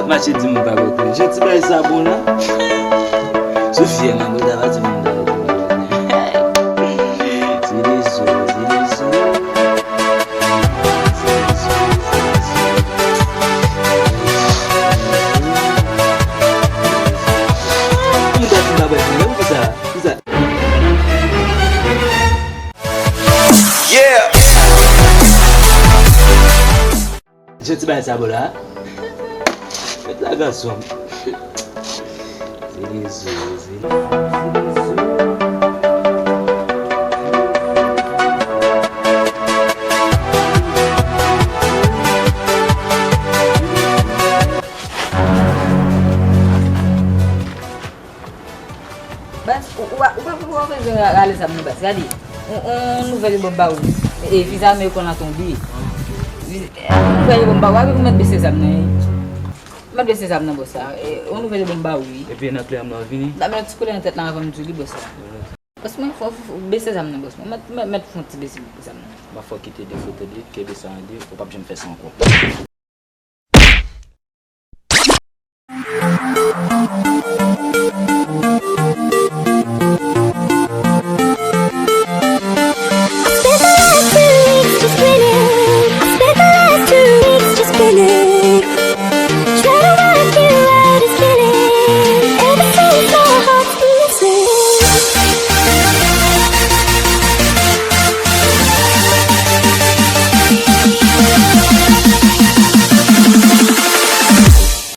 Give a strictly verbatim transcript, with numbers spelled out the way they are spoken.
Mache di m pa konprann. Jan ti bagay sa bon la. Sou fyè nan bouda pa di m pa konprann. Ti lezo, ti lezo. M ta fin pa bref, men kisa? Kisa? Yeah! Jan ti bagay sa bon la. Met la gason. Zili zo, zili zo. Baz, ou, ou, ou pa, ou pa bezwen ra-, rale zam nan, baz. Gade, on, on nouvèl yo ban m ba ou. E, viza American la tonbe. Viz-, on nouvèl yo ban m ba ou. Avèk ou mèt bese zam nan, wi. Mèt bese zam nan, bòs la. E, on nouvèl yo ban m ba ou, wi. Epi nan klè m nan vini. Dam yon ti koulè nan tèt la anvan m di li, bòs la. Bòs mwen, fò, fò, fò bese zam nan, bòs mwen. Mèt, mèt, mèt fè on ti bese zam nan. M ap fè w kite defo, tande, kenbe sa an di, ou p ap janm fè sa ankò.